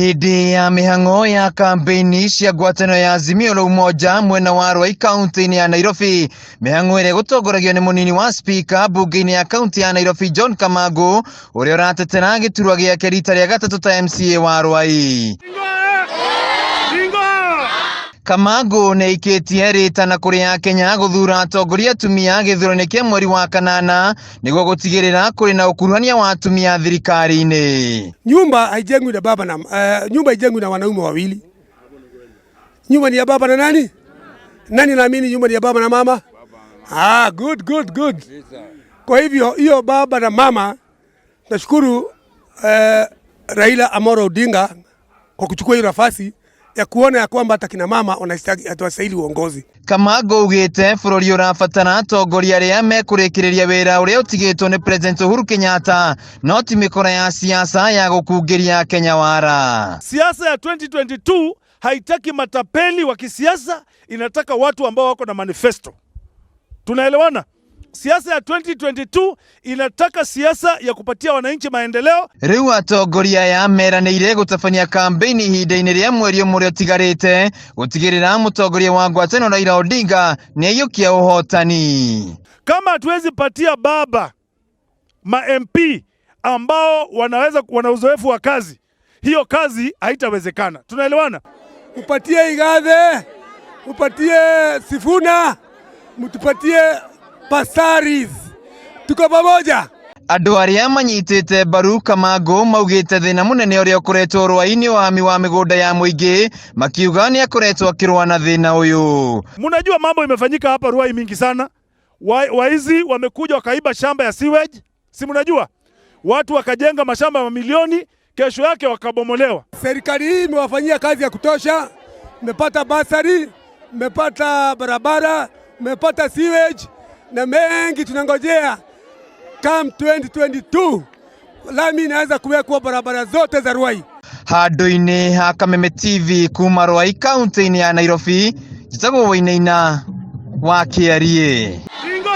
Hĩndĩ ya mĩhang'o ya kambeini cia ngwatanĩro ya Azimio la Umoja mwena wa Ruai kaunti-inĩ ya Nairobi, mĩhang'o ĩrĩa ĩgũtongoragio nĩ mũnini wa spika mbunge-inĩ ya kaunti ya Nairobi John Kamangu, ũrĩa ũratetera gĩturwa gĩake rita rĩa gatatũ ta MCA wa Ruai. Kamangu nĩ aikĩtie rĩtana kũrĩ Akenya gũthura atongoria atumia gĩthurano-inĩ kĩa mweri wa kanana nĩguo gũtigĩrĩra kũrĩ na ũkuruhania wa atumia thirikari-inĩ. Nyumba haijengwi na baba na nyumba haijengwi na wanaume wawili. Nyumba ni ya baba na nani? Nani naamini nyumba ni ya baba na mama? Ah, good good good. Kwa hivyo hiyo baba na mama, nashukuru Raila Amolo Odinga kwa kuchukua hiyo nafasi ya kuona ya kwamba hata kina mama wanastahili uongozi. Kamangu augĩte bũrũri ũrabatara atongoria arĩa mekũrĩkĩrĩria wĩra ũrĩa ũtigĩtwo nĩ President Uhuru Kenyatta no ti mĩkora ya siasa ya gũkungĩria Kenya wara. Siasa ya 2022 haitaki matapeli wa kisiasa, inataka watu ambao wako na manifesto. Tunaelewana? Siasa ya 2022 inataka siasa ya kupatia wananchi maendeleo. Rĩu atongoria aya meranĩire gũtabania kambeini ihinda-inĩ rĩa mweri ũmwe ũrĩa ũtigarĩte gũtigĩrĩra mũtongoria wa ngwatanĩro Raila Odinga nĩaiyũkia ũhotani. Kama hatuwezi patia baba ma MP ambao wanaweza wana uzoefu wa kazi, hiyo kazi haitawezekana. Tunaelewana? Upatie Igathe, upatie Sifuna, mtupatie Pasaris. Tuko pamoja. Andũ arĩa manyitĩte mbaru Kamangu maugĩte thĩna mũnene ũrĩa ũkoretwo Ruai-inĩ ũhami wa mĩgũnda ya mũingĩ, makiuga nĩ akoretwo akĩrũa na thĩna ũyũ. Mnajua mambo imefanyika hapa Ruai mingi sana. Waizi wamekuja wakaiba shamba ya sewage, si mnajua? Watu wakajenga mashamba mamilioni, kesho yake wakabomolewa. Serikali hii imewafanyia kazi ya kutosha. Mmepata basari, mmepata barabara, mmepata sewage na mengi tunangojea. Come 2022 lami inaweza kuwekwa barabara zote za Ruai. Handũ-inĩ ha Kameme TV kuma Ruai kaunti-inĩ ya Nairobi, njĩtagwo Wainaina wa Kĩariĩ. Ingo!